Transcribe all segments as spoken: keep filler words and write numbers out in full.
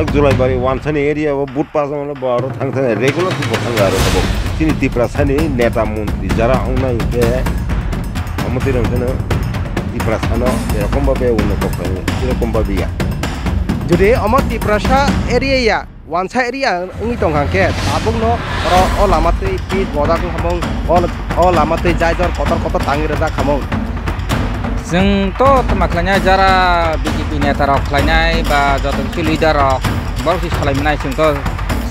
Julaibari wansani area o but pass wngmano bo aro thang thang regular bo thang aro abo. Chini Tiprasani neta montri jara wngnai hwnkhe omo twi rwngkheno Tiprasano erokom babe uno kok khlainai, erokom babe ya. Jodi omo Tiprasa area ya, wansa area wngwi tongkha hwnkhe tabukno oro o lama twi pit bodak wngkhamung, o, o lama twi jaijor kotor kotor tangwi rwjak khamung. Chwng to twma khlainai jara B J P neta rok khlainai ba joto kisi leader rok borok si salai mwnai chwng to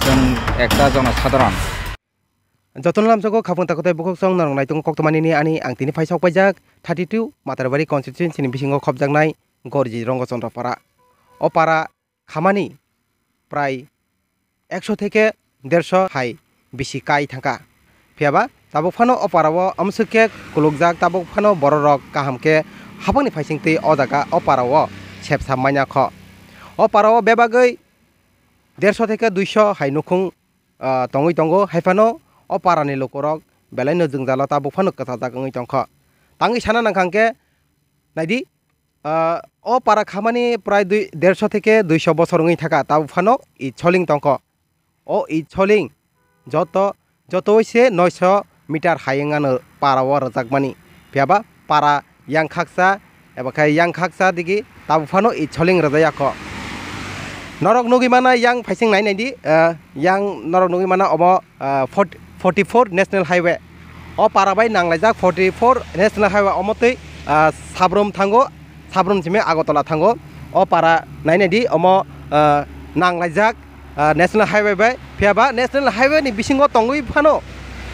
chwng ekta jono sadharon. Jotono lamsogo khapang takhwtai bukhuk song norok naitung kok tongmani ni ani ang tini phai sok paijak thirty two Matarabari constituency ni bisingo khopjaknai Gorji Rongo Chondra para. O para khamani prai ekso theke derso hai bisi kai thangkha. Phiyaba tabuk phano o parao amswk khe kulukjak, tabuk phano bororok kaham khe hapangni phaisingtwi o jaga o parao sepsa manya kho. O parao bebagwi derso theke duiso hai nukhung, ah, tongwi tongo, hai phano o parani lukurok belaino jwngjalo tabuk phano kwchajak wngwi tongkha. Tangwi sana nangkha hwnkhe, naidi, ah, o para khamani prai dui, derso theke duiso bosor wngwi thaka, tabuk phano Itsholing tongkho. O Itsholing joto, jotoi se noiso meter hai wngano para o rwjakmani. Phiyaba para yang khaksa, eba khe yang khaksa digi tabuk phano Itsholing rwjak yakho. Norok nugwi mana yang phaising nai naidi, ah, yang norok nugwi mana omo, ah, forty, forty four National Highway. O para bai nanglaijak forty four National Highway omo twi, ah, Sabrum thango, Sabrum simi Agartala thango. O para nai naidi omo, ah, nanglaijak, ah, National Highway bai. Phiyaba National Highway ni bisingo tongwi phano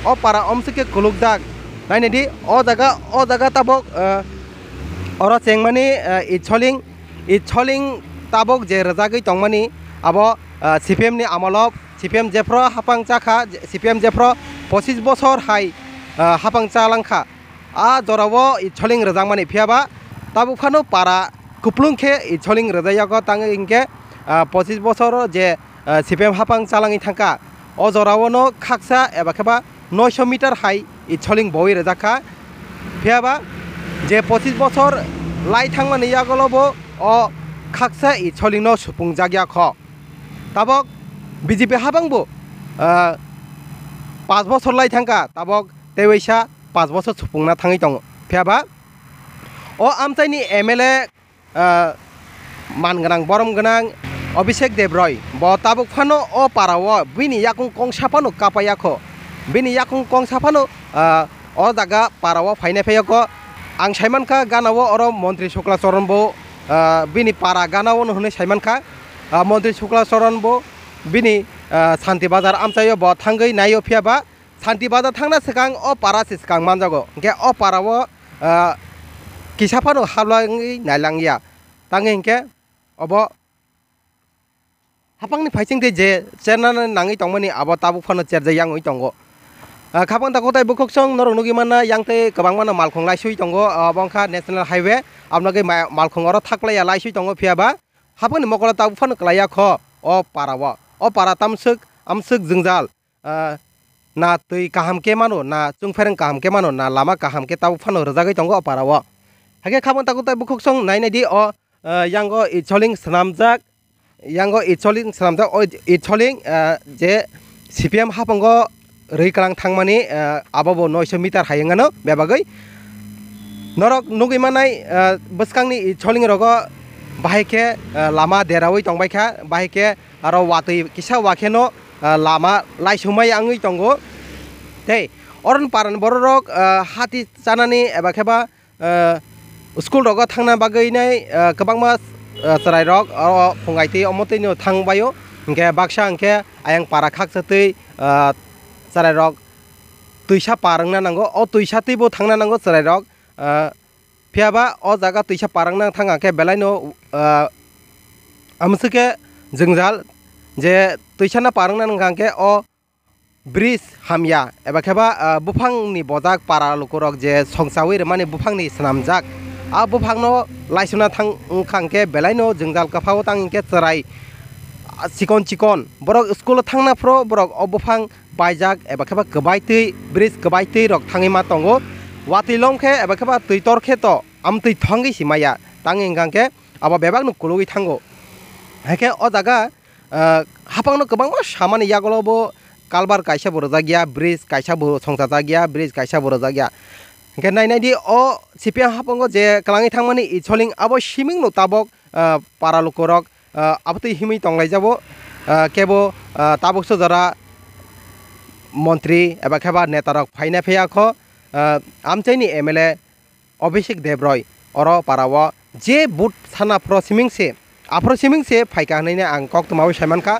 o para omswk khe kulukjak. Nai naidi o jaga, o jaga tabok, ah, oro chengmani, ah, Itsholing, Itsholing tabok je rwjagwi tongmani abo, ah, C P M ni amolo, C P M jephro hapang chakha, C P M jephro pochis bosor hai, ah, hapang chalangkha. A jorao Itsholing rwjakmani, phiyaba tabuk phano para kuplung khe Itsholing rwjak yago, tangwi hinkhe, ah, pochis bosor je, ah, C P M hapang chalangwi thangkha. O jorao no khaksa eba kheba noiso meter hai Itsholing bowi rwjakha. Phiyaba je pochis bosor lai thangmani yagulo bo o khaksa Itsholing no supungjak yakho. Tabok B J P habang bo, ah, panch bosor lai thangkha, tabok tei waisa panch bosor supungna thangwi tongo. Phiyaba o amchaini M L A, ah, man gwnang, borom gwnang Abhishek Debroy, bo tabuk phano o para o bini yakung kongsa phano kapaiya kho. Bini yakung kongsa phano, ah, o jaga para o phainai phaiya kho. Ang saimankha gana o oro Montri Shukla Charan bo, ah, bini para gana o no hwnwi saimankha. Ah, Montri Shukla Charan bo bini, ah, Santi Bazar amchaio bo thangwi naio, phiyaba Santi Bazar thangna swkang o para se swkang manjago. Hinkhe o para o, ah, kisa phano habla wngwi nailangya. Tangwi hinkhe obo hapangni phaisingtwi je cherna nangwi tongmani abo tabuk phano cherjak yangwi tongo. Ah, khapang takhuk tai bukhuksong norok nugwi manna yang tei kwbangmano malkhung laiswi tongo, ah, obo wngkha National Highway. Aboni bagwi ma-, malkhung oro thaklaiya laiswi tongo, phiyaba hapangni mokolo tabuk phano kwlaiya kho o para o. O para tamswk amswk jwngjal, ah, na twi kaham khe mano, na chwngphereng kaham khe mano, na lama kaham khe tabuk phano rwjagwi tongo o para o. Hakhe khapang takhuk tai bukhuksong nai naidi o, ah, yango Itsholing swnamjak, yango Itsholing swnamjak, o Itsholing, ah, je C P M hapango rwi kwlang thangmani, ah, abo bo noiso meter hai wngano bebagwi. Norok nugwi manai, ah, bwskangni Itsholing rogo bahai khe, ah, lama deraui tongbaikha, bahai khe aro watwi kisa wakheno, ah, lama laisumai wngwi tongo. Tei oron paran bororok, ah, hati chanani eba kheba, ah, school rogo thangna bagwi nai, ah, kwbangma, ah, chwrairok oro phungai twi omo twino thangbaio. Hinkhe baksa hinkhe ayang para khaksa twi, ah, chwrairok twisa par wngna nango. O twisa twibo thangna nango chwrairok. Ah, phiyaba o jaga twisa par wngna thangkha khe belaino, ah, amswk khe jwngjal je twisano par wngna nangkha khe o bridge hamya eba kheba, ah, buphangni bojak para lukurok je songchaui rwmani buphangni swnamjak. A buphangno laisuna thang wngkha hwnkhe belaino jwngjal kwphao tang hinkhe chwrai, ah, chikon chikon borok school-o thangna phoro borok o buphang paijak eba kheba kwbai twi bridge kwbai twi rok thangwi ma tongo. Watwi lom khe eba kheba twi tor khe to amtwi thangwi si maya tang wngkha hwnkhe abo bebakno kulugwi thango. Haikhe o jaga, ah, hapangno kwbangma samani yagulo bo culvert kaisa bo rwjak ya, bridge kaisa bo songchajak ya, bridge kaisa bo rwjak ya. Hwnkhe nai nai di, o C P M hapango je kwlangwi thangmani Icholing, abo simingno tabok, ah, para lukurok, ah, abotwi himwi tonglaijabo, ah, kebo, ah, tabukso jora montri eba khe ba netarok phaina phiyakho, ah, amchaini M L A Abhishek Debroi oro parao je vote sana phro siming se, aphro siming se phaika hwnwi ang koktwmawi saimankha.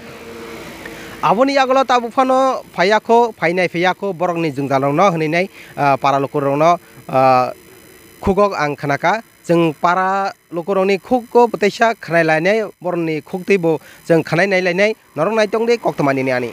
Aboni yagulo tabuk phano phaiya kho, phainai phiya kho borokni jwngjalrokno hwnwi nai, ah, para lukurokno, ah, khugok ang khnakha. Chwng para lukurokni khugo teisa khwnai lainai, borokni khuk twibo chwng khwnai nai lainai, norok naitong di koktwma nini ani.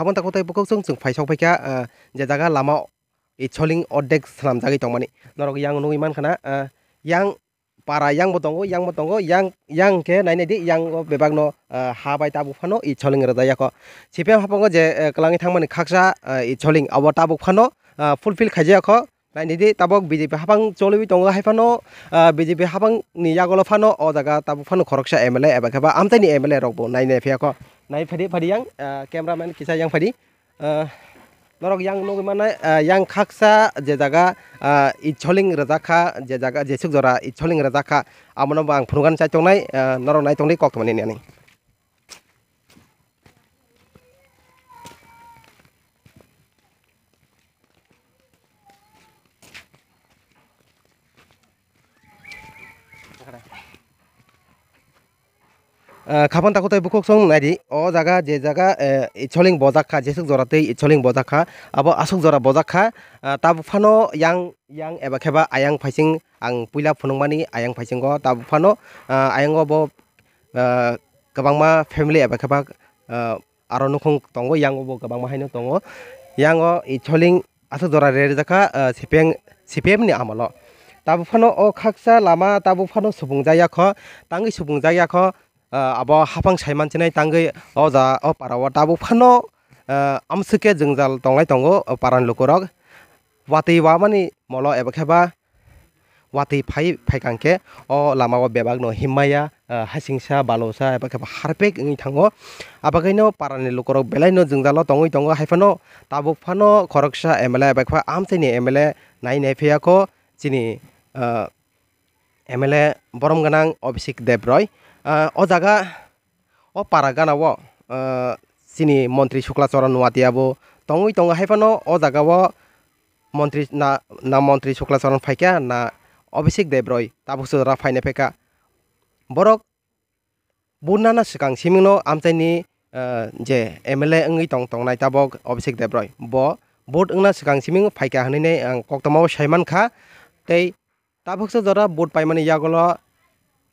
Khabon tako tei bukhuk chwng, chwng phaisok phaikha, ah, je jaga lama Icholing ordek swnamjagwi tongmani. Norok yang nugwi mankha na, ah, yang para yang bo tongo, yang bo tongo, yang, yang khe nai nai di, yang o bebak no, ah, ha bai tabuk phano Icholing rwjak yakho. C P M hapango je, eh, kwlangwi thangmani khaksa, ah, Icholing abo tabuk phano, ah, fulfill khaijak yakho. Nainidi tabok B J P hapang choliwi tongo, haiphano, ah, B J P hapangni yagulo phano o jaga tabuk phano khoroksa M L A eba khe ba amchaini M L A rokbo nai nai phiyakho. Nai phaidi phaidi yang, ah, cameraman kisa yang phaidi. Ah, norok yang nugwi mannai, ah, yang khaksa je jaga, ah, Icholing rwjakha, je jaga jeswk jora Icholing rwjakha, abono bo ang phunukgani chai tongnai, ah, norok nai tongdi koktwma nini ani. Ah, khabon tako tei bukhuk chwng naidi, o jaga je jaga, eh, Icholing bojak kha, jeswk jora tei Icholing bojak kha, abo aswk jora bojak kha, ah, tabuk phano yang, yang eba khe ba ayang phaising ang puila phunukmani ayang phaisingo tabuk phano, ah, ayango bo, ah, kwbangma family eba khe ba, ah, aro nukhung tongo, yango bo kwbangma haino tongo. Yango Icholing aswk jora rerjak kha, ah, C P M, C P M ni amolo. Tabuk phano o khaksa lama tabuk phano subung jak yakho, tangwi subung jak yakho, ah, abo hapang sai manchinai tangwi o ja o para o tabuk phano, ah, amswk khe jwngjal tonglai tongo o para ni lukurok. Watwi wamani molo eba khe ba watwi phai, phaikha hwnkhe o lama o bebak no himmaya, ah, hasingsa, balosa eba khe ba harpek wngwi thango. Abagwino para ni lukurok belai no jwngjal o tongwi tongo, haiphano tabuk phano khoroksa M L A eba khe ba amchaini M L A nai nai phiyakho chini, ah, M L A borom gwnang Abhishek Debroi. Ah, o jaga o para gana o, ah, chini montri Sukla Charan Noatia bo tongwi tongo, haiphano o jaga o montri na, na montri Sukla Charan phaikha na Abhishek Debroi tabuk sora phaina phaikha. Borok vote nana swkang simingno amchaini, ah, je M L A wngwi tong tongnai tabok Abhishek Debroi, bo vote wngna swkang siming phaikha hwnwi ang koktwmao sai mankha. Tei tabuksa jora vote paimani yagulo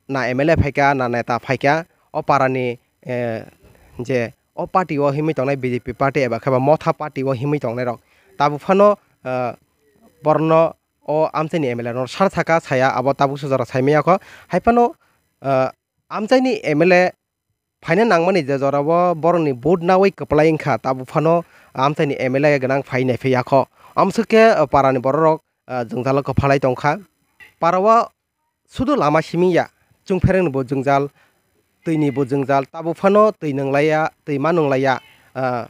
na M L A phaikha, na neta phaikha, o parani, eh, je o party o himwi tongnai B J P party eba khe ba Motha party o himwi tongnairok tabuk phano, eh, borokno o amchaini M L A no sar saka saya, abo tabuksa jora saimaya kho. Haiphano, eh, amchaini M L A phaina nangmani je jorao borokni vote nawi kwplai wngkha, tabuk phano amchaini M L A gwnang phai nai phiyakho. Amswk khe, ah, parani bororok, ah, jwngjalo kwphalai tongkha. Parao sudu lama siming ya, chwngpherengni bo jwngjal, twini bo jwngjal, tabuk phano twi nwnglaiya, twi ma nwnglaiya, ah,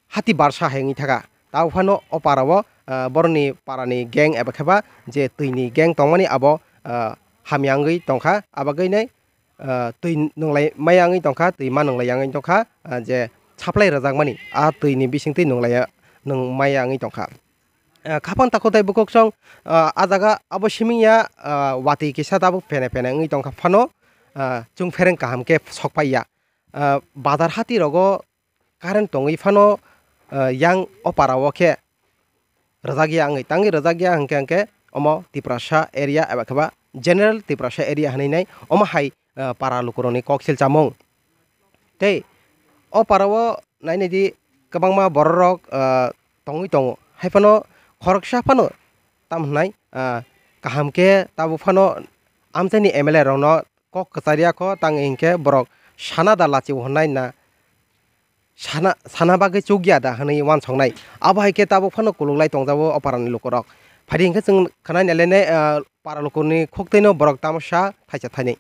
hati barsa hai wngwi thaka. Tabuk phano o parao, ah, borokni parani gang eba khe ba je twini gang tongmani abo, ah, hamya wngwi tongkha. Abagwinai ah, twi nwnglai maya wngwi tongkha, twi ma nwnglai wngwi tongkha, ah, je supply rwjakmani, ah, twini bisingtwi nwnglaiya, nwng maya wngwi tongkha. Ah, khapang takhuk tei bukhuk song, ah, ah jaga abo siming ya, ah, watwi kisa tabuk phene phene wngwi tongkha phano, ah, chwng phereng kaham khe sok pai ya. Ah, bazar hati rogo current tongwi phano, ah, yang o para o khe rwjak ya wngwi tangwi rwjak ya hwnkhe hwnkhe omo Tiprasa area eba khe ba general Tiprasa area hinwi nai omo hai, ah, para lukurokni koksil chamung. Tei o para o nainai di kwbangma bororok, ah, tongwi tongo. Hai phano khoroksa phano tamo hwnai, ah, kaham khe tabuk phano amchaini M L A rokno kok kwchar ya kho, tang hinkhe borok sana da lachi o hwnai na sana, sana bagwi chuk ya da hwnwi uansuknai. Abo hai khe tabuk phano kuluklai tongjago o parani lukurok. Phaidi hinkhe chwng khwnai nai lainai, ah, para lukurokni khuktwino borok tamo sa thaisa thainwi.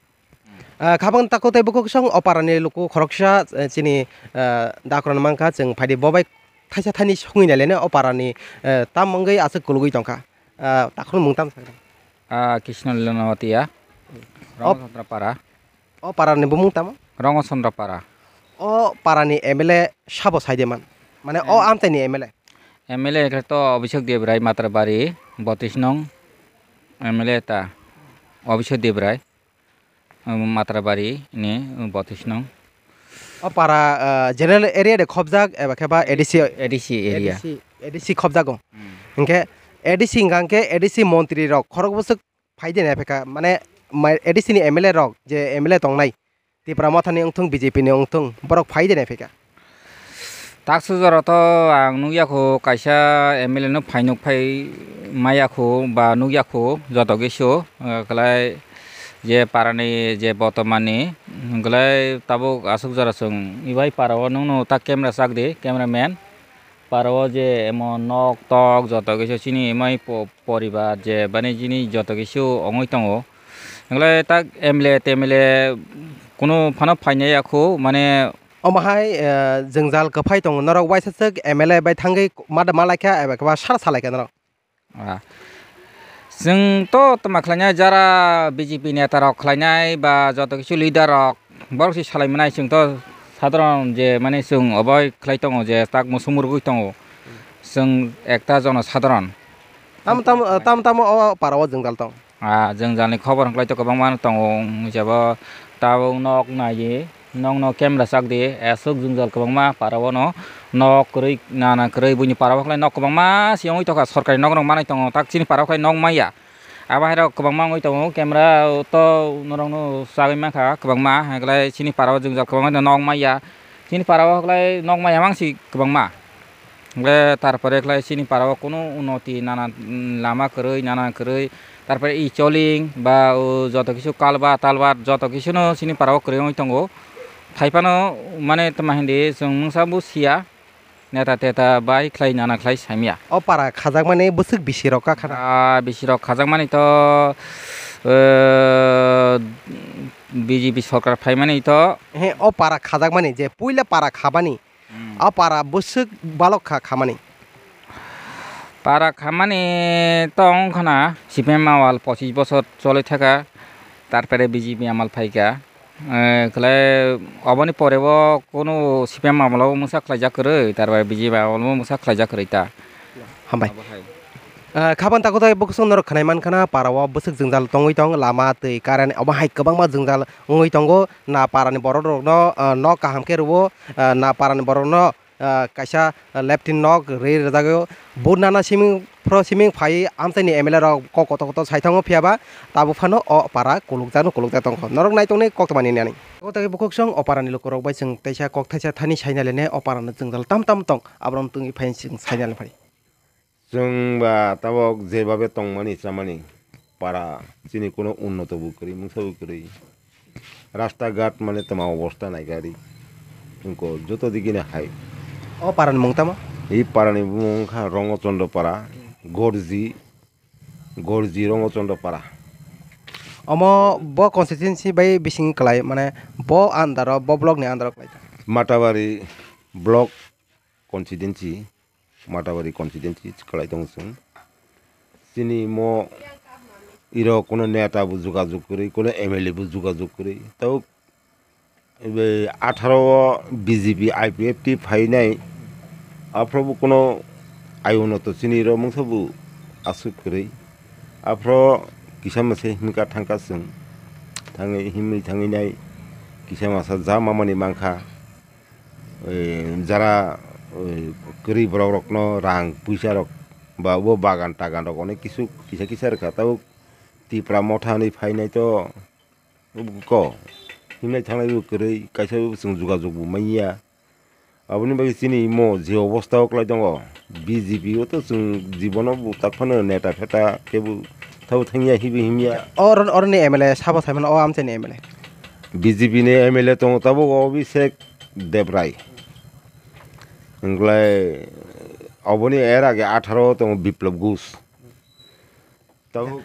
Ah, khabang takhuk tei bukhuk song o parani luku khoroksa, eh, chini, ah, dakrano mankha, chwng phaidi bo bai thaisa thainwi songwi nai lainai o parani, eh, tam wngwi aswk kulugwi tongkha. Ah, takhukni mung tamo sakha? Ah, Krishna Lilana Watia. Op- Rongchondra Para. O parani bumung tamo? Rongchondra Para. O parani M L A sabo saide man? Mane o Em- amchaini M L A? M L A khe to Abhishek Debrai, Matrabari, botis nong M L A ta Abhishek Debrai, um, Matrabari ni, um, botis nong. O para, ah, general area de khobjak eba khe ba A D C? A D C area. A D C, A D C khobjago. Hmm. Hinkhe A D C hingka hinkhe A D C montri rok khorok bwswk phai de nai phaikha, mane mai A D C ni M L A rok je M L A tongnai, Tipra Motha ni wngthung, B J P ni wngthung, borok phai de nai phaikha. Taksu jora to ang nukya kho, kaisa M L A no phai nuk phai maya kho ba nukya kho, joto kisu, eh, kwlai je parani je botomani, kwlai tabuk aswk jora chwng bai para o nwng no ta camera chak di, camera man. Para o je emon nok tok joto kisu chini mai po-, poribar je bani jini joto kisu ongoi tongo. Engle tak M L A T M L A kunu phano phainai ya khu mane. Omo hai, eh, jwngjal kwphai tongo norok waisa swk M L A bai thangwi ma, ma laikha eba khe ba sara sa laikha norok. Ah. Chwng to tma khlainai jara B J P neta rok khlainai ba joto kisu leader rok borok si salai manai chwng to sadharon je mane chwng oboi khlai tongo je tak musu murugui tongo chwng ekta jono sadharon. Tam tam, tam tam o para o jwngjal tong. Ah, jwngjal ni khobor wngklai to kwbangma tongo, jebo tabuk nok nai. Nokno camera chak di, aswk jwngjal kwbangma para o no, nok kwrwi nana kwrwi buini para o khlai nok kwbangma se wngwi tongkha, sorkari nok rok manwi tongo, tak chini para o khlai nok manya. Abo hai rok kwbangma wngwi tongo, camera to norok no chagwi mankha kwbangma, hai khlai chini para o jwngjal kwbangma nok manya, chini para o khlai nok manya mang si kwbangma. Hwnkhe tarpore khlai chini para o kunu unnoti nana, mm, lama kwrwi, nana kwrwi, tarpore icholing ba o joto kisu kalba talbar joto kisu no chini para o kwrwi wngwi tongo. Phai phano mane tma hindi chwng mungsa bo sia, neta teta bai khlai nana khlai samya. O para khajakmani bwswk bisi rok kha khana? Ah, bisi rok khajakmani to, eh, B J P sorkar phaimani to. He, o para khajakmani je puila para khabani, Hmm. A para bwswk balok kha khamani. Para khamani to wng khana, C P M amal pochis bosor choli thaka, tarpore B J P amal phaikha. Eh, khlai oboni pore bo kunu C P M amalo mungsa khlaijak kwrwi, tarpore B J P amalo mungsa khlaijak kwrwi ta. Hambai. Abo hai. Ah, khabang takhuk tei bukhuk song norok khwnai mankha na, para o bwswk jwngjal tongwi tong, lama twi current obo hai kwbangma jwngjal wngwi tongo. Na para ni borok rok no, ah, nok kaham khe rw o, ah, na para ni borok no, ah, kaisa, ah, latrine nok rwi rwjak o. Bo nana siming phro siming phai amchaini M L A rok kok kotor kotor sai thango, phiya ba tabuk phano o para kulukjak no kulukjak tongkha. Norok nai tongni kok tongmani nani. O tai bukhuk song o para ni lukurok bai chwng teisa kok thaisa thani sai nai le ne o para no jwngjal tam tam tong, abo rok tungwi phai chwng sai nai le phai. Chwng ba tabok jebabe tongmani chamani para chini kuno unnoto bo kwrwi, mungsa bo kwrwi. Rasta ghat mane tama obosta nai gari. Chwngko joto digini hai. O parani mung tamo? I parani mung wngkha Rongochandra para, Gorji, Gorji Rongochandra para. Omo bo constituency bai bising kwlai, mane bo under o, bo block ni under o kwlai ta? Matabari block constituency, Matabari constituency kwlai tongo chwng. Chini mo Iro kuno neta bo jogajog kwrwi, kuno M L A bo jogajog kwrwi. Tabuk ebe atharo o B J P I P F T phainai, aphuru bo kuno ayuno to chini ro mungsa bo aswk kwrwi. Aphuru kisa masa himkha thangkha chwng, thangwi himwi thangwi nai kisa masa ja mamani mankha. Oi, jara, oi, kwrwi borok rokno rang puisa rok ba bo bagan tagan rok onek kisu kisa kisa rwkha, tabuk Tipra motha hinwi phainai to ko himnai thangnai bo kwrwi, kaisa bo chwng jogajog bo manya. Aboni bagwi chini imo je obostha o kwlai tongo, B J P o to chwng jibono bo tak phano neta pheta kebo thabo thangya hibi himya. Oro-, oroni M L A sabo saimano o amchaini M L A? B J P ni M L A tongo tabuk Abhishek Debrai. Wngklai oboni er age atharo tongo Biplab Ghosh. Tabuk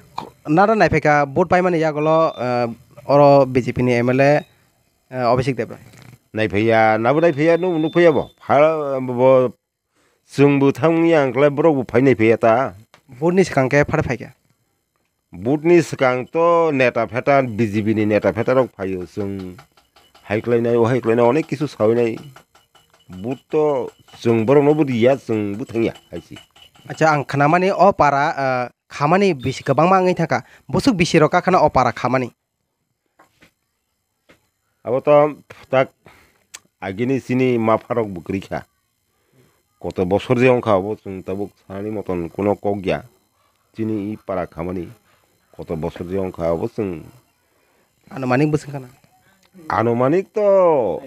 nara naiphaikha vote paimani yagulo, eh, oro B J P ni M L A, eh, Abhishek Debrai. Naiphaiya, nabo naiphaiya, nuk-, nukphaiya bo. Pha-, bo chwngbo thangya wngkhlai borokbo phai naiphaiya ta. Vote ni swkang khe phar phaikha. Vote ni swkang to neta pheta, B J P ni neta pheta rok phaio, chwng hai khlainai, o hai khlainai, onek kisu sawi nai. Vote to chwng borokno bo riya, chwng bo thangya hai se. Acha, ang khnamani o para, ah, khamani bisi kwbangma wngwi thangkha. Bwswk bisi rok kakhana o para khamani. Abo to tak agini chini mapharok bo kwrwi kha. Koto bosor je wngkha abo chwng tabuk sanani moton kuno kok ya. Chini i para khamani koto bosor je wngkha abo chwng. Anumanik bwswng khana? Anumanik to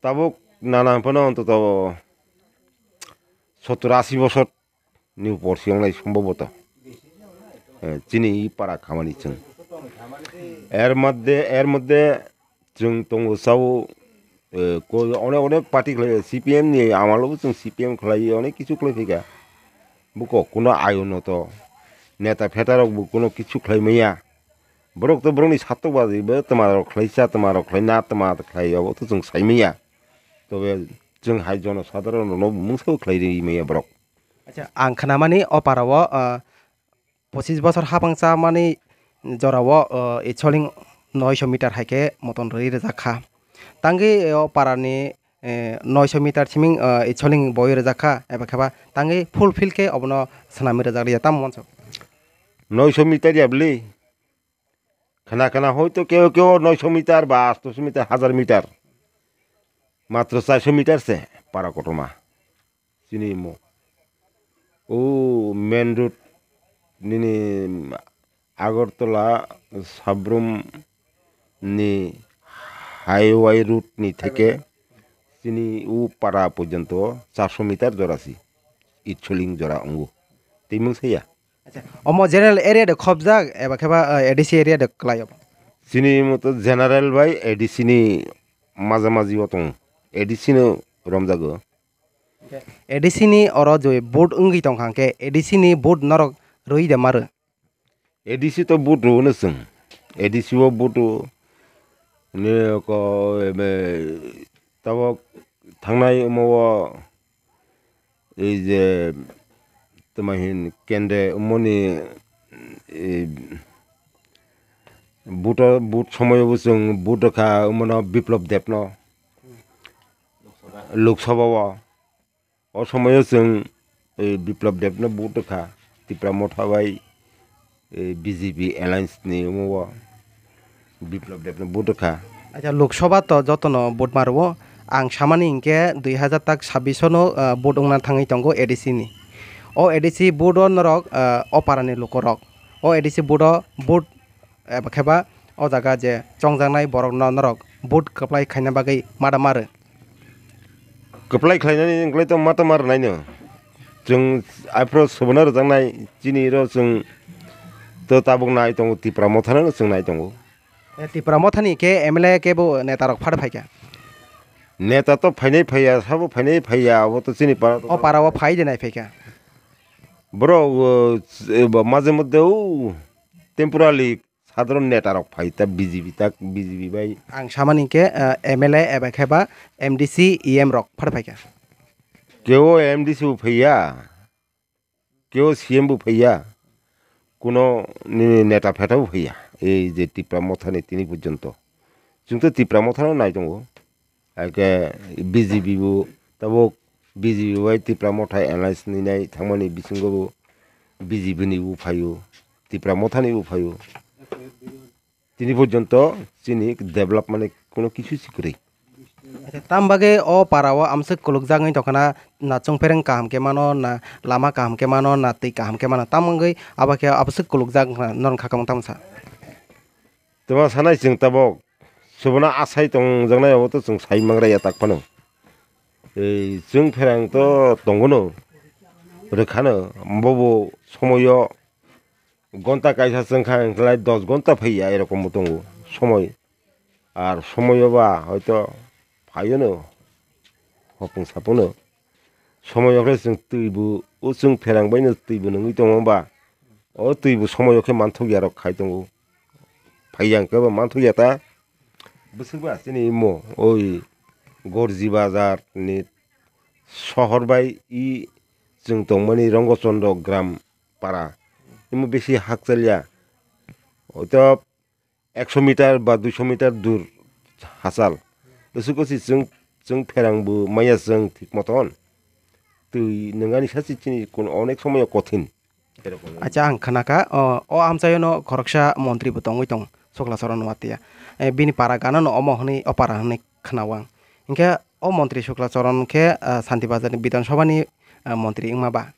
tabuk nana phano ontoto sottor ashi bosor ni upor se wngnai somboboto. Eh, chini i para khamani chwng. Er madde, er madde chwng tongo sao, eh, ko-, onek, onek party khlai, C P M ni amalo bo chwng C P M khlai, onek kisu khlai phaikha. Buko kuno ayuno to neta pheta rok bo kuno kisu khlai maya. Borok to borokni satok badi bo twma rok khlai cha, twma rok khlai na, twma khlai obo to chwng sai maya. Tobe chwng hai jono sadharon rokno mungsa bo khlai ri maya borok. Acha, ang khnamani o para o, ah, pochis bosor hapang chamani jora o, ah, itsoling noisho meter hai khe moton rwi rwjak kha. Tangwi o para ni, eh, noisho meter siming, ah, itsoling boi rwjak kha, eba khe ba tangwi full field khe obono swnamwi rwjak rwya tamo wansuk. Noisho meter ya bwlwi? Khna khna hoito keo keo noisho meter ba atsho meter, hajar meter. Matro charsho meter se para kotorma. Chini imo. O main road nini Agartala Sabrum ni highway road ni theke chini o para porjonto charsho meter jora si. Itsoling jora ongo. Tei mung saya. Acha, omo general area de khobjak eba khe ba, eh, A D C area de kwlai obo? Chini moto general bai A D C ni maja maji o tongo. A D C no romjago. A D C ni oro joi vote wngwi tongkha hwnkhe A D C ni vote norok rwi de ma rw? A D C to vote rw no chwng. A D C o vote rw ni ko ebe tabok thangnai omo o ei je tama hin kende moni, eh, buto, but somoyo bo chwng but rwkha, omono Biplab Debno Lok Sabha o. O somoyo chwng, eh, Biplab Debno but rwkha, Tipra Motha bai eh, B J P alliance ni omo o Biplab Debno vote rwkha. Acha, Lok Sabha to jotono vote ma rwo. Ang samani hinkhe dui hazar tak sabbish no, ah, vote wngna thangwi tongo A D C ni. O A D C vote o norok, ah, o para ni lukurok. O A D C vote o vote, eh, khe ba o jaga je chongjaknai borok no norok vote kwplai khaina bagwi mada ma rw. Kwplai khlainani wngkhlai to mata ma rwnaino. Chwng aphro sobono rwjaknai, chini ro chwng to tabuk nai tongo, Tipra Mothano chwng nai tongo. Eh, Tipra Mothani khe M L A khe bo neta rok phar phaikha? Neta to phainai phaiya, sabo phainai phaiya, abo to chini para to. O para o phai de nai phaikha? Bro, o, maje moddhe o temporary Sadharon neta rok phai ta B J P ta, B J P bai. Ang samani khe, eh, M L A eba khe ba M D C, E M rok phar phaikha. Keo M D C bo phaiya, keo C M bo phaiya. Kuno nini neta pheta bo phaiya, ei je Tipra Motha ni tini porjonto. Chwng to Tipra Motha no nai tongo. Haikhe B J P bo tabuk B J P bai Tipra Motha alliance ni nai thangmani bisingo bo B J P ni bo phaio, Tipra Motha ni bo phaio. Tini porjonto chini development ni kuno kisu si kwrwi. Acha, tam bagwi o para o amswk kulukjak wngwi tongkha na, na chwngphereng kaham khe mano, na lama kaham khe mano, na twi kaham khe mano, tam wngwi abo khe aboswk kulukjak wngkha, norok kha kamung tamo sa? Twma sanai chwng tabok, sobono asai tongjaknai abo to chwng sai mangraiya tak phano. Ei chwngphereng to tongono, rwkhano, bobo somoyo gonta kaisa chwngkha hinklai dos gonta phaiya, erokom bo tongo somoi. Ar somoyo ba hoito phaiyano hopung sapono. Somoyo khe chwng twibo, o chwngphereng baino twibo nungwi tongo ba. O twibo somoyo khe manthokya rok khai tongo. Phaiya hwnkhe bo manthokya ta. Bwswk ba chini imo oi Gorji Bazar ni sohor bai i chwng tongmani Rongochandra Gram para. Imo bisi hakchalya. Hoito ekso meter ba duiso meter dur hachal. Bwswk si chwng, chwng pherang bo maya chwng thik moton. Twi nungani sachi chini kun onek somoyo kothin. Acha, ang khnakha, o, o amchaio no khoroksa montri bo tongwi tong, Sukla Charan Noatia. E, bini para gana no omo hwnwi, o para hwnwi khnawo ang. Hinkhe o montri Sukla Charan khe, ah, Santi Bazar ni Bidhan Sabha ni, ah, montri wngma ba.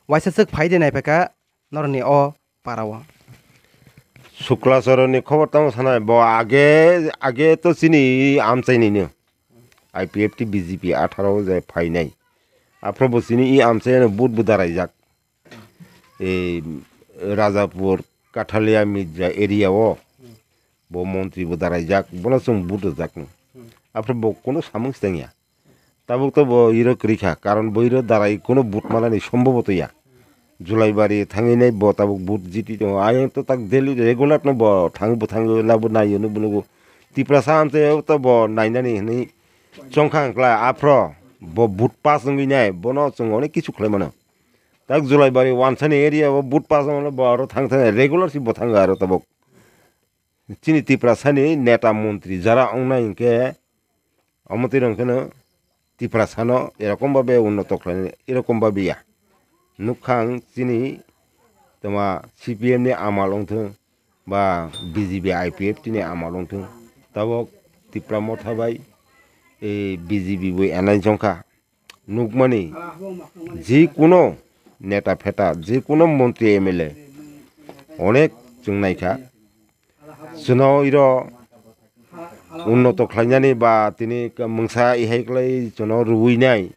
Waisa swk phai de naiphaka norni o para o. Sukla Charan ni khobor tamo sanai, bo age, age to chini amchai ni no. I P F T B J P atharo je phainai. Aphro bo chini i amchai no vote bo daraijak. Ei Rajapur, Kathalia, Mirza area o bo montri bo daraijak, bono chwng vote rwjakno. Aphro bo kuno samung se tangya. Tabuk to bo iro kwrwi kha, karon bo iro darai kuno vote manani sombobo to ya. Julaibari thangwi nai bo tabuk vote jiti tongo. Ayang to tak daily regular no bo thang, bo thango, labo naio no bo nugo. Tiprasa amchaio to bo nainani hwnwi chongkha wngkla. Aphro bo vote pass wngwi nai, bono chwng onek kisu khlai mano. Tak Julaibari wansani area o vote pass wngmano bo aro thang thang regular si bo thango aro tabuk. Chini Tiprasani neta montri jara wngnai hinkhe omo twi rok kheno Tiprasano erokom babe unnoto khlainani erokom babe ya. Nukha ang chini toma C P M ni amal wngthung ba B J P I P F T ni amal wngthung, tabok Tipra Motha bai, eh, B J P bo alliance wngkha. Nukmani, jikuno neta pheta, jikuno montri M L A, onek chwng naikha. Chwno iro unnoto khlainani ba tini mungsa ihai klai chwno rwui nai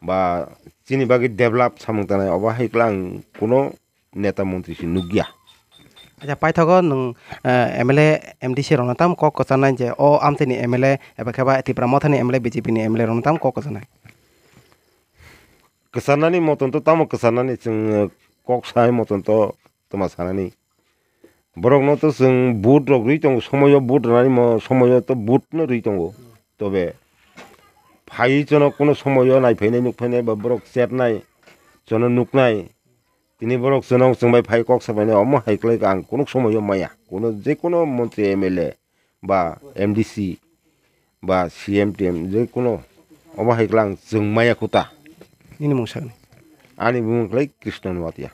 ba chini bagwi develop samung tanai, obo hai kla ang kuno neta montri se nukya. Acha, paithago nwng, eh, M L A, M D C rokno tamo kok kwcharnai je o amchaini M L A eba khe ba Tipra Mothani M L A, B J P ni M L A rokno tamo kok kwcharnai? Kwcharnani moton to tamo kwcharnani, chwng, eh, kok sai moton to toma sanani. Borokno to chwng vote rok rwi tongo, somoyo vote rwnani mo-, somoyo to vote no rwi tongo. Tobe phaiwi chwno kuno somoyo naiphainai nukphainai ba borok chetnai, chwno nuknai. Tini borok chwno chwngbai phai kok sabainai, omo hai klai ang kuno somoyo maya. Kuno je kuno montri M L A ba M D C ba C M T M je kuno omo hai kla ang chwng maya khuta. Nini mung sakni? Ani bumung klai Krishna Nuatia.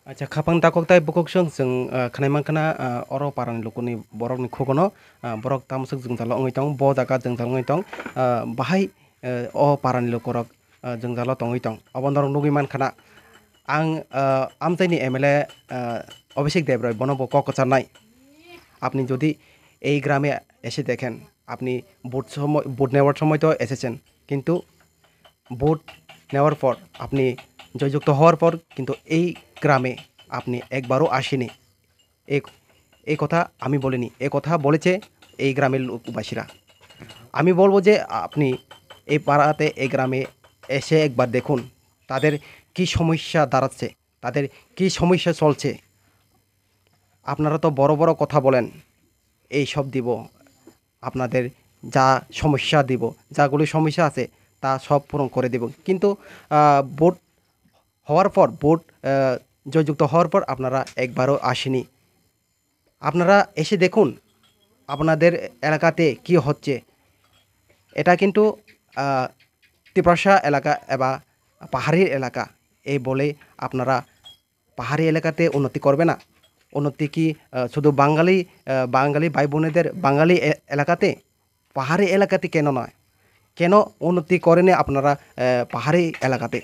Acha, khapang takhuk tai bukhuk chwng, chwng, ah, khnai mankha na, ah, oro parani lukuni borokni khugono, ah, borok tamswk jwngjalo wngwi tong, bo jaga jwngjal wngwi tong, ah, bahai, eh, o parani lukurok, ah, jwngjalo tongwi tong. Obo norok nugwi mankha na. Ang, ah, amchaini M L A, ah, Abhishek Debroy, bono bo kok kwcharnai. আপনি যদি এই গ্রামে এসে দেখেন, আপনি ভোট সময়, ভোট নেওয়ার সময় তো এসেছেন, কিন্তু ভোট নেওয়ার পর আপনি জয়যুক্ত হওয়ার পর কিন্তু এই গ্রামে আপনি একবারও আসেনি। এই, এই কথা আমি বলিনি, এ কথা বলেছে এই গ্রামের লোকবাসীরা। আমি বলবো যে আপনি এই পাড়াতে, এই গ্রামে এসে একবার দেখুন, তাদের কি সমস্যা দাঁড়াচ্ছে, তাদের কি সমস্যা চলছে। আপনারা তো বড় বড় কথা বলেন, এই সব দিব, আপনাদের যা সমস্যা দিব, যাগুলি সমস্যা আছে তা সব পূরণ করে দিব। কিন্তু, আহ, ভোট হওয়ার পর, ভোট, আহ, জয়যুক্ত হওয়ার পর আপনারা একবারও আসেনি। আপনারা এসে দেখুন আপনাদের এলাকাতে কি হচ্ছে। এটা কিন্তু, আহ, তিপ্রাসা এলাকা এবা পাহাড়ি এলাকা, এই বলে আপনারা পাহাড়ি এলাকাতে উন্নতি করবে না। উন্নতি কি, আহ, শুধু বাঙালি, আহ, বাঙালি ভাই বোনেদের বাঙালি এ-, এলাকাতে? পাহাড়ি এলাকাতে কেন নয়? কেন উন্নতি করেনি আপনারা, আহ, পাহাড়ি এলাকাতে?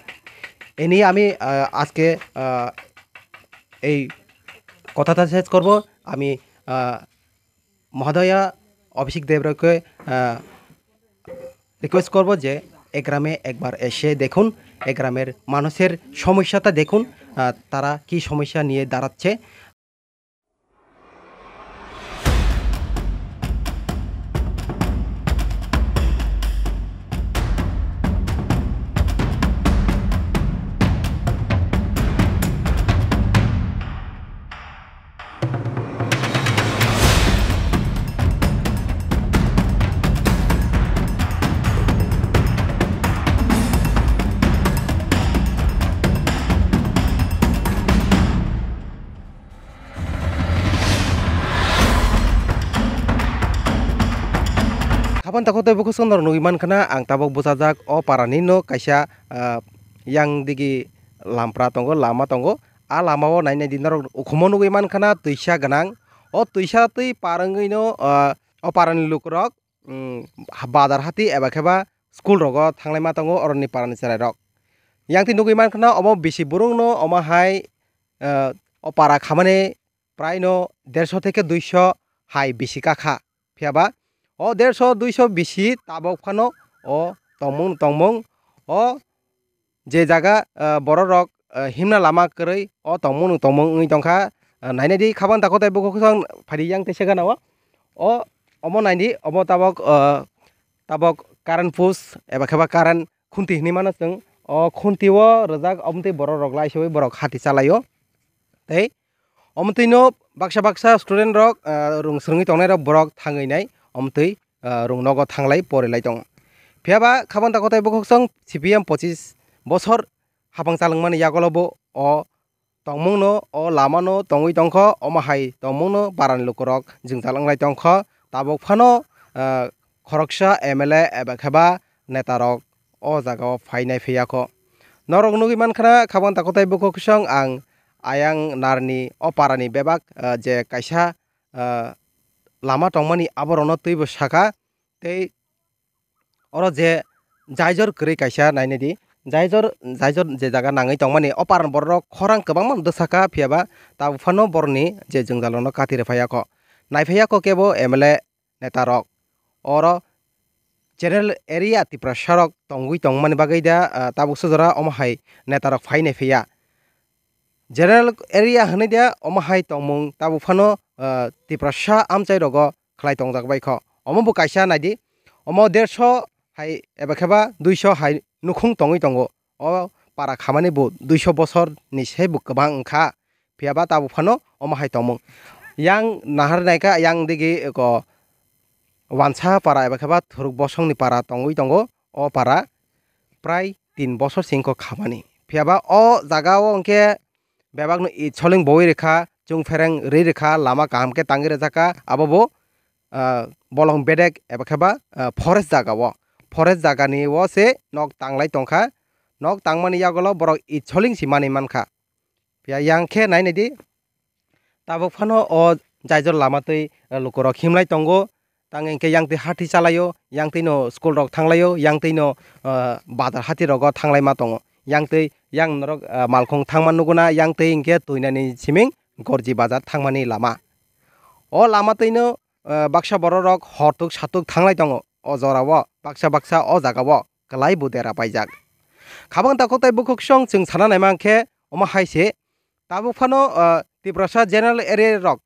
এ নিয়ে আমি, আহ, আজকে, আহ, এই কথাটা শেষ করব। আমি, আহ, মহোদয়া অভিষেক দেবরায়কে, আহ, রিকোয়েস্ট করব যে এ গ্রামে একবার এসে দেখুন, এ গ্রামের মানুষের সমস্যাটা দেখুন, আহ, তারা কি সমস্যা নিয়ে দাঁড়াচ্ছে। Khapan takhuk tei bukhuk song norok nugwi mankha na, ang tabuk bwchajak o parani no kaisa, ah, yang digi lampra tongo, lama tongo. A lama o nai nai di norok ukhumo nugwi mankha na twisa gwnang. O twisa twi par wngwi no, ah, o parani lukurok, um, bazar hati eba khe ba school rogo thanglai ma tongo oroni parani chwrai rok. Yang twi nugwi mankha na omo bisi burung no omo hai, ah, o para khamani prai no derso theke duiso hai bisi kakha. Phiya ba o derso duiso bisi tabok phano o tongmung tongmung o je jaga, ah, borok rok, ah, himna lama kwrwi o tongmung tongmung wngwi tongkha. Ah, nainai di khabang takhuk tei bukhuk song phai di yang teisa gana o. O omo nai di omo tabok, ah, tabok current post eba khe ba current khunti hinwi mano chwng. O khunti o rwjak omo twi borok rok lai se borok hati chalai o. Tei omo twi no baksa baksa student rok, ah, rung swrwngwi tongnai rok borok thangwi nai omo twi, ah, rung nogo thanglai porilai tongo. Phiya ba khabang takhuk tei bukhuk song C P M pochis bosor hapang chalwngmani yagulo bo o tongmung no, o lama no tongwi tongkho, omo hai tongmung no barani lukurok jwngjal wnglai tongkho. Tabuk phano, ah, khoroksa M L A eba khe ba neta rok o jaga o phainai phiya kho. Norok nugwi mankha na khabang takhuk tei bukhuk song ang ayang narni o parani bebak, ah, je kaisa, ah, lama tongmani aborokno twibo saka tei oro je jaijor kwrwi kaisa nainai di. Jaijor, jaijor je jaga nangwi tongmani o parani borok rok khorang kwbangma dwsaka phiya ba tabuk phano borokni je jwngjal rokno kati rwphaiya kho. Naiphaiya kho kebo M L A neta rok. Oro general area Tiprasa rok tongwi tongmani bagwi da, ah, tabuk sujora omo hai neta rok phainai phiya. General area hwnwi da omo hai tongmung tabuk phano, ah, Tiprasa amchai rogo khlai tongjak bai kho. Omo bo kaisa nai di, omo derso hai eba khe ba duiso hai nukhung tongwi tongo. O para khamani bo duiso bosor ni se bo kwbang wngkha. Phiya ba tabuk phano omo hai tongmung. Yang nahar naikha yang digi ko wansa para eba khe ba thuruk bosong ni para tongwi tongo. O para prai tin bosor singko khamani. Phiya ba o jaga o hwnkhe bebak no itsholing boi rwkha, chwng phereng rwi rwkha, lama kaham khe tangwi rwjakha. Abo bo, ah, bolong bedek eba khe ba, ah, forest jaga o. Forest jaga ni o se nok tanglai tongkha. Nok tangmani yagulo borok itsholing si manwi mankha. Phiya yang khe nai nai di. Tabuk phano o jaijor lama twi, eh, lukurok himlai tongo. Tang hwnkhe yang twi hati chalaio, yang twi no school rok thanglaio, yang twi no, eh, bazar hati rogo thanglai ma tongo. Yang twi yang norok, eh, malkhung thangma nuguna, yang twi hwnkhe twinani siming Gorji bazar thangmani lama. O lama twi no, eh, baksa borok rok hortuk satuk thanglai tongo. O jora o baksa baksa o jaga o kwlai bo dera paijak. Khabang takhuk tei bukhuk song chwng sana naima hwnkhe omo hai se tabuk phano, ah, Tiprasa general area rok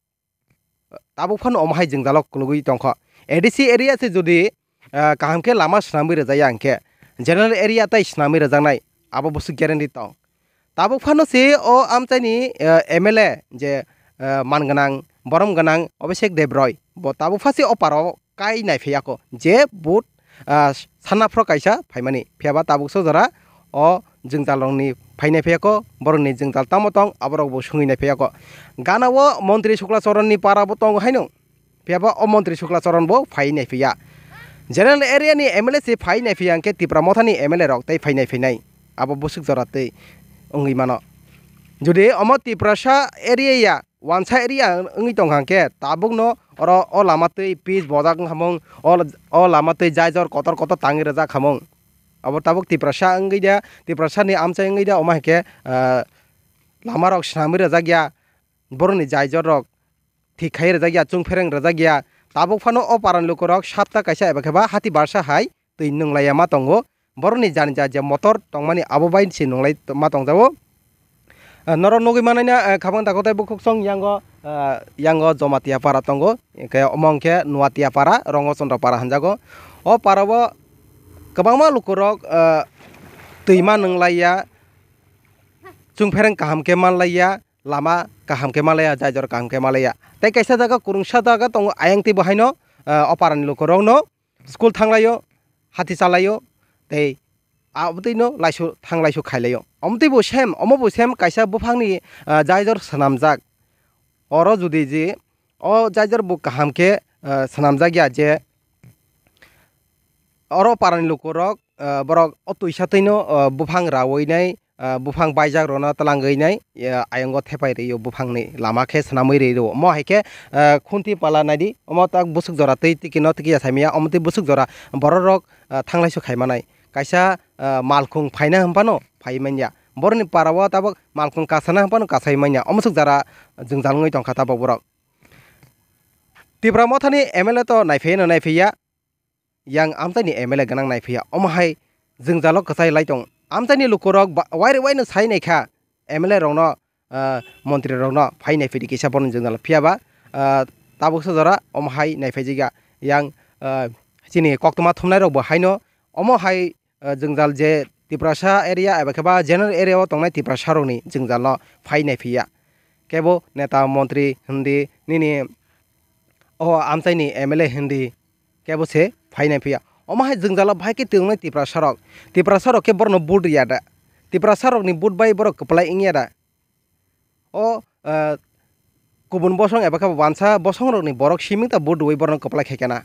tabuk phano omo hai jwngjalo kwlwgwi tongkho. A D C area se jodi, ah, kaham khe lama swnamwi rwjaya hwnkhe general area tai swnamwi rwjaknai abo bwswk guarantee tong. Tabuk phano se o amchaini, eh, M L A je, eh, man gwnang, borom gwnang Abhishek Debroy, bo tabuk pha se o paro kai nai phiya kho je vote, ah, sana phro kaisa phaimani. Phiya ba tabuk so jora o jwngjalrokni phainai phiyakho, borokni jwngjal tamo tong aborokbo swngwi nai phiyakho. Gana o montri Sukla Charanni para bo tongo haino. Phiyaba o montri Sukla Charan bo phai nai phiya. General area ni M L A se phai nai phiya hwnkhe Tipra Mothani M L A rok tei phai nai phinai. Abo bwswk jora twi wngwi mano. Jodi omo Tiprasa area ya, wansa area wngwi tongkha hwnkhe tabukno oro o lama twi pitch bojak wngkhamung, o, o lama twi jaijor kotor kotor tangwi rwjak khamung. Abo tabuk Tiprasa wngwi da, Tiprasani amchai wngwi da, omo hai khe, ah, lamarok swnamwi rwjak ya, borokni jaijor rok thik khai rwjak ya, chwngphereng rwjak ya. Tabuk phano o parani lukurok sapta kaisa eba khe ba hati barsa hai twi nwnglai ya ma tongo. Borokni jani ja je motor tongmani abo bai se nwnglai ma tongjago. Ah, norok nugwi manai na, ah, khabang dakotai bukhuksong yango, ah, yango Jomatia para tongo, hwnkhe omo hwnkhe Nuatia para, Rongo Chondro para hinjago. O parao kwbangma lukurok, ah, twi ma nwnglai ya, chwngphereng kaham khe manlai ya, lama kaham khe malaya, jaijor kaham khe malaya. Tei kaisa jaga kwrwngsa jaga tongo, ayang tei bo haino, ah, o parani lukurokno school thanglaio, hati chalaio, tei abotwino laisu thang laisu khailaio. Omtwi bo same, omo bo same kaisa buphangni, ah, jaijor swnamjak. Oro jodi je o jaijor bo kaham khe, ah, swnamjak ya je, oro parani lukurok, ah, borok o twisa twino, ah, buphang rawi nai, ah, buphang baijak rokno twlangwi nai, ah, ayongo thepai rio buphangni lama khe swnamwi rio. Omo hai khe, ah, khunti pala naidi, omo tak bwswk jora twi tiki no tiki ya saimaya, omo twi bwswk jora borok rok, ah, thanglaisu khai manai. Kaisa, ah, malkhung phaina hwnphano phai manya. Borokni parao tabuk malkhung kasana hwnphano kasai manya. Omo swk jara jwngjal wngwi tongkha tabuk borok. Tipra Mothani M L A to naiphaiya no naiphaiya. Yang amchaini M L A gwnang naiphaiya, omo hai jwngjalo kwchai lai tong. Amchaini lukurok ba-, wairi waino sai naikha M L A rokno, ah, montri rokno phai naiphidi kisa borokni jwngjalo. Phiyaba, ah, tabuksa jora omo hai naiphaijikya. Yang, ah, chini koktwma thumnairokbo haino omo hai, ah, jwngjal je Tiprasa area eba khe ba general area o tongnai Tiprasa rokni jwngjalno phai naiphiya. Kebo neta montri hindi nini o amchaini M L A hindi kebo se phai naiphiya. Omo hai jwngjalo bahai khe tongnai Tiprasa rok. Tiprasa rok khe borokno vote riya da? Tiprasa rokni vote bai borok kwplai wngya da? O, eh, kubun bosong eba khe wansa bosong rokni borok siming ta vote rwui borokno kwplai khai kana.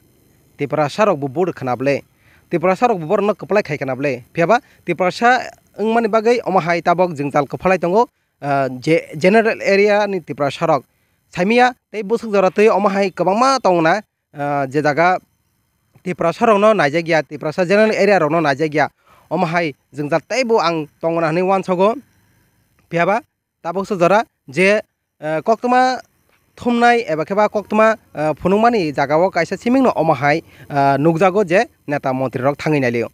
Tiprasa rok bo vote khna ble. Tiprasa rok bo borokno kwplai khai kana ble. Phiyaba Tiprasa wngmani bagwi omo hai tabok jwngjal kwphalai tongo, eh, je general area ni Tiprasa rok. Saimiya tei bwswk jora twi omo hai kwbangma tongo na, ah, je jaga Tiprasa rokno naijakya, Tiprasa general area rokno naijakya, omo hai jwngjal teibo ang tongo na hinwi uansogo. Phiyaba tabuksa jora je, ah, koktwma thumnai eba khe ba koktwma, ah, phunukmani jagao kaisa simingno omo hai, ah, nukjago je neta montri rok thangwi nailio.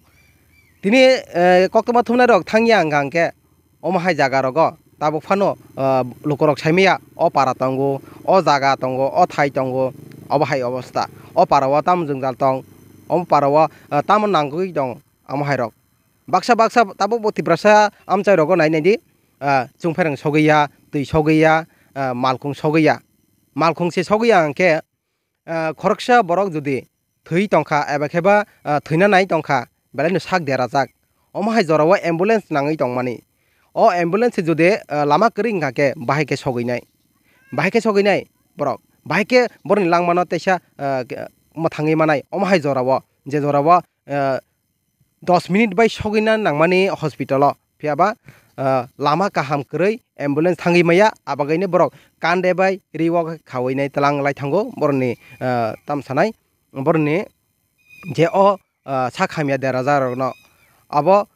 Tini, eh, koktwma thumnai rok thangya hwnkha hwnkhe omo hai jaga rogo tabuk phano, ah, lukurok saimaya o para tongo, o jaga tongo, o thai tongo, obo hai obosta. O para o tamo jwngjal tong, omo para o, ah, tamo nangwi tong omo hai rok. Baksa baksa tabuk bo Tiprasa amchai rogo nai nai di, ah, chwngphereng sogwi ya, twi sogwi ya, ah, malkhung sogwi ya. Malkhung se sogwi ya hwnkhe, ah, khoroksa borok jodi thwi tongkha eba khe ba, ah, thwina nai tongkha, belai no sak derajak. Omo hai jora o ambulance nangwi tongmani. O ambulance se jodi, ah, lama kwrwi wngkha khe bahai khe sogwi nai. Bahai khe sogwi nai borok. Bahai khe borokni langmano teisa, ah, mwthangwi manai. Omo hai jora o, je jora o, ah, dos minute bai sogwina nangmani hospital o. Phiyaba, ah, lama kaham kwrwi ambulance thangwi maya, abagwino borok kande bai riwo khawi nai twlang lai thango borokni, ah, tamsanai borokni je o, ah, sak hamya deraja rokno. Abo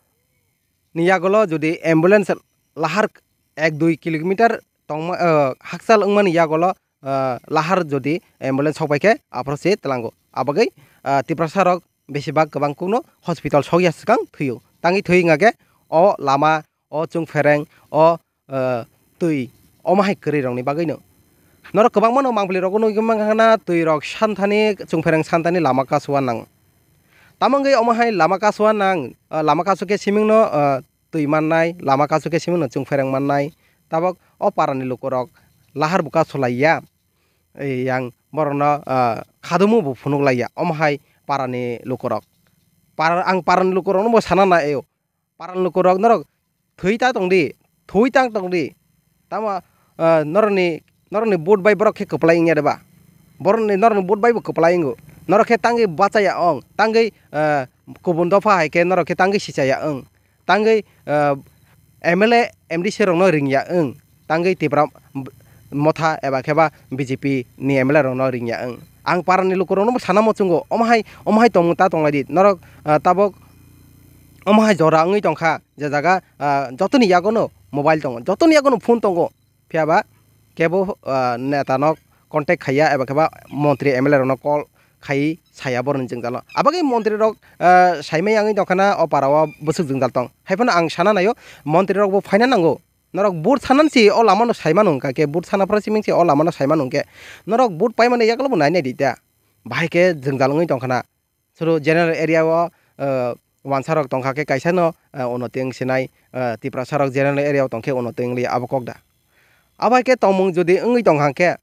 ni yagulo jodi ambulance lahar ek dui kilometer tongma, ah, hakchal wngmani yagulo, ah, lahar jodi ambulance sokpai khe aphuru se tlango. Abagwi, ah, Tiprasa rok besibak kwbang kukno hospital sokya swkang thwio. Tangwi thwi wngkha khe o lama, o chwngphereng, o, ah, twi, omo hai kwrwi rokni bagwino. Norok kwbangma no mangpili rogo nugwi mankha na twi rok santhani, chwngphereng santhani lama kasowa nang. Tamo wngwi omo hai lama kasowa nang, ah, lama kaso khe simingno, ah, twi mannai, lama kaso khe simingno chwngphereng mannai. Tabok o parani lukurok lahar bo kaso laiya. Ei yang borokno, ah, khadumu bo phunuk laiya. Omo hai parani lukurok. Para, ang parani lukurokno bo sana na eo. Paran lukurok norok thwi ta tong di, thwi tang tong di. Tamo, ah, norokni, norokni vote bai borok khe kwplai wngya de ba? Borokni, norokni vote bai bo kwplai wngo. Norok khe tangwi bachaya wng, tangwi, ah, kubun dopha hai khe norok khe tangwi sichaya wng. Tangwi, ah, M L A, M D C rokno ringya wng. Tangwi Tipra b-, motha eba khe ba B J P ni M L A rokno ringya wng. Ang parani lukurokno bo sana muchungo, omo hai, omo hai tongmung ta tonglai di. Norok, ah, tabok omo hai jora wngwi tongkha, je jaga, ah, jotoni yagono mobile tongo, jotoni yagono phone tongo, phiya ba kebo, ah, neta no contact khaiya eba khe ba montri M L A rokno call khaiwi saya boroni jwngjalo. Abagwi montri rok, ah, saimai wngwi tongkha na o para o bwswk jwngjal tong. Haiphano ang sana naio, montri rok bo phaina nango. Norok vote sanani se o lama no saimano hwnkha khe, vote sana phra siming se o lama no saimano hwnkhe. Norok vote paimani yaklo bo nai nai di ta. Bahai khe jwngjal wngwi tongkha na. Suru general area o, eh, wansa rok tongkha khe kaisa no, eh, unnoti wng sinai, eh, Tiprasa rok general area o tongkhe unnoti wng li abo kok da. Abo hai khe tongmung jodi wngwi tongkha khe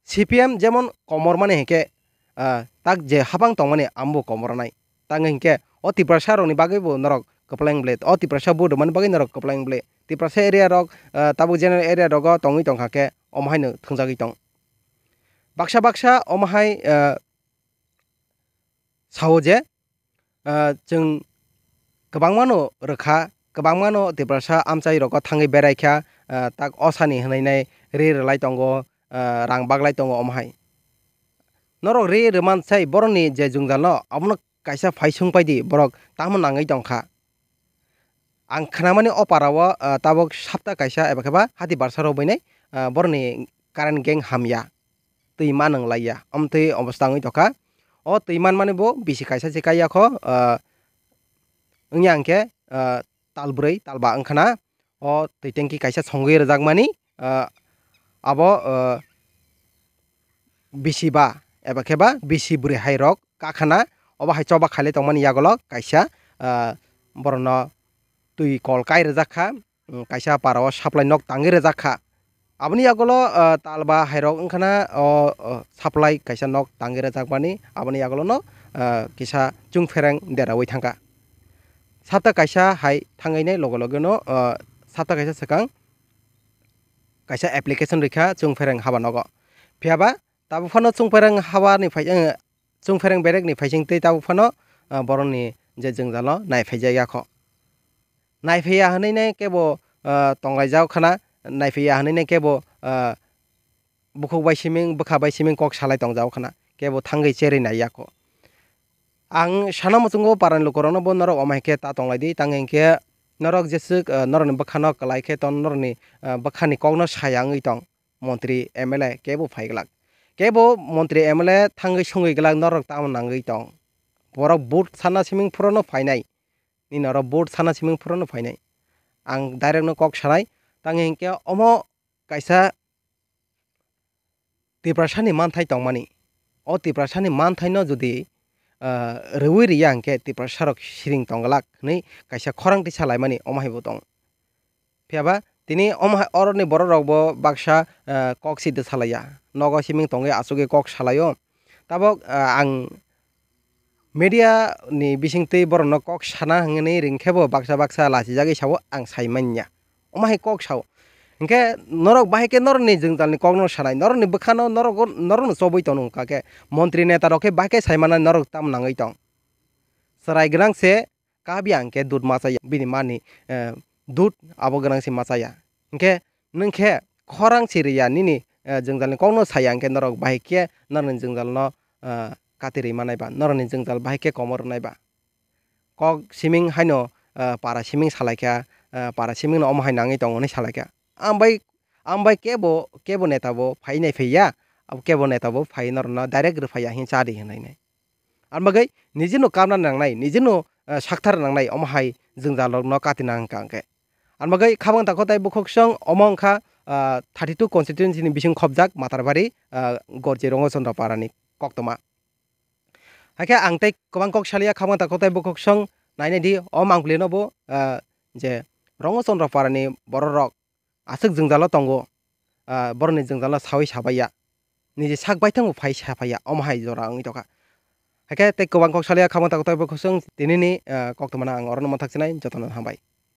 C P M jemon komor mani hinkhe, ah, tak je habang tongmani amo bo komor nai. Tang hinkhe o Tiprasa rokni bagwi bo norok kwpleng ble, o Tiprasa vote rwmani bagwi norok kwpleng ble. Tiprasa area rok, ah, tabuk general area rogo tongwi tongkha khe omo haino thwngjagwi tong. Baksa baksa omo hai, ah, sao je, ah, chwng kwbangmano rwkha, kwbangmano Tiprasa amchai rogo thangwi beraikha, ah, tak osani hwnwi nai ri rwlai tongo, ah, rang baglai tongo omo hai. Norok ri rwman sai borokni je jwngjal no, abono kaisa phai sung pai di, borok tamo nangwi tongkha. Ang khnamani o para o, ah, tabuk sapta kaisa eba khe ba hati barsa rok bai nai, ah, borokni current gang hamya, twi ma nwnglaiya, omtwi obostha wngwi tongkha. O twi manmani bo bisi kaisa se kaiya kho, ah, wngya hinkhe, ah, tal brwi, tal ba wngkha na. O twi tanki kaisa songwi rwjakmani, ah, abo, ah, bisi ba eba khe ba bisi bwrwi hai rok kakhana, obo hai choba khailai tongmani yagulo kaisa, ah, borokno twi kol kai rwjak kha, um, kaisa para o supply nok tangwi rwjak kha. Aboni yagulo, ah, tal ba hai rok wngkhana o, o supply kaisa nok tangwi rwjakmani, aboni yagulo no, ah, kisa chwngphereng deraui thangkha. Sapta kaisa hai thangwi nai loge loge no, ah, sapta kaisa swkang kaisa application rwkha chwngphereng haba nogo. Phiya ba tabuk phano chwngphereng haba ni phai, eh, chwngphereng berek ni phaising twi tabuk phano, ah, borok ni je jwngjal no nai phai jak ya kho. Nai phai ya hwnwi nai kebo, ah, tong lai jak khana, nai phai ya hwnwi nai kebo, ah, bukhuk bai siming, bwkha bai siming kok salai tong jak khana, kebo thangwi cherwi nai ya kho. Ang sana muchungo parani lukurokno bo norok omo hai khe ta tong lai di, tang hinkhe norok jeswk, ah, norokni bwkhano kwlai khe ton, norokni, ah, bwkhani kokno saya wngwi tong. Montri M L A kebo phai glak. Kebo montri M L A thangwi songwi glak norok tamo nangwi tong. Borok vote sana siming phuru no phainai. Nini oro vote sana siming phuru no phainai. Ang direct no kok sanai. Tang hinkhe omo kaisa Tiprasani manthai tongmani. O Tiprasani manthaino jodi, ah, rwui riya hinkhe Tiprasarok siring tongglak hwnwi kaisa khorang tisa laimani omo haibo tong. Phiya ba tini omo hai oroni borok rok bo baksa, ah, kok si de salaiya. Nogo siming tongwi achugwi kok salaio. Tabok, ah, ang media ni bisingtwi borokno kok sana hwnwi ringkhe bo baksa baksa lachijagwi sao ang sai manya. Omo hai kok sao. Hinkhe norok bahai khe norokni jwngjalni kokno sanai, norokni bwkhano norok, norokno chobwi tong nung kha khe montri neta rok khe bahai khe sai manai norok tamo nangwi tong. Chwrai gwnang se kap ya hinkhe dud machaya, bini mani, eh, dud abo gwnang se machaya. Hinkhe nwng khe khorang si rwya nini, eh, jwngjalni kokno saya hinkhe norok bahai khe norokni jwngjalno, eh, kati rwi manai ba, norokni jwngjal bahai khe komor rwnai ba. Kok siming haino, ah, para siming salaikha, ah, para simingno omo hai nangwi tongo hinwi salaikha. Ang bai, ang bai kebo, kebo neta bo phai nai phaiya, abo kebo neta bo phai norokno direct rwphaiya hin cha di hinwi nai. Ang bagwi nijino kapna nangnai, nijino, ah, sakthar nangnai omo hai jwngjalrokno kati nang wngkha hwnkhe. Ang bagwi khabang takho tai bukhuksong omo wngkha, ah, thirty two constituency ni bising khopjak Matarbari, ah, Gorji Rongochandra Parani koktwma. Hakhe ang tei kwbang kok salia khabang takho tai bukhuksong nainai di, o mangpili no bo, ah, je Rongochandra Parani borok rok aswk jwngjalo tongo, ah, borokni jwngjalo sawi sabaiya, niji sak baithang bo phai saphaiya, omo hai jora wngwi tongkha. Haikhe tei kwbang kok salia khamang tago tei bo khosong tinini, ah, koktwmano ang orono mwthak chinai jotono hambai.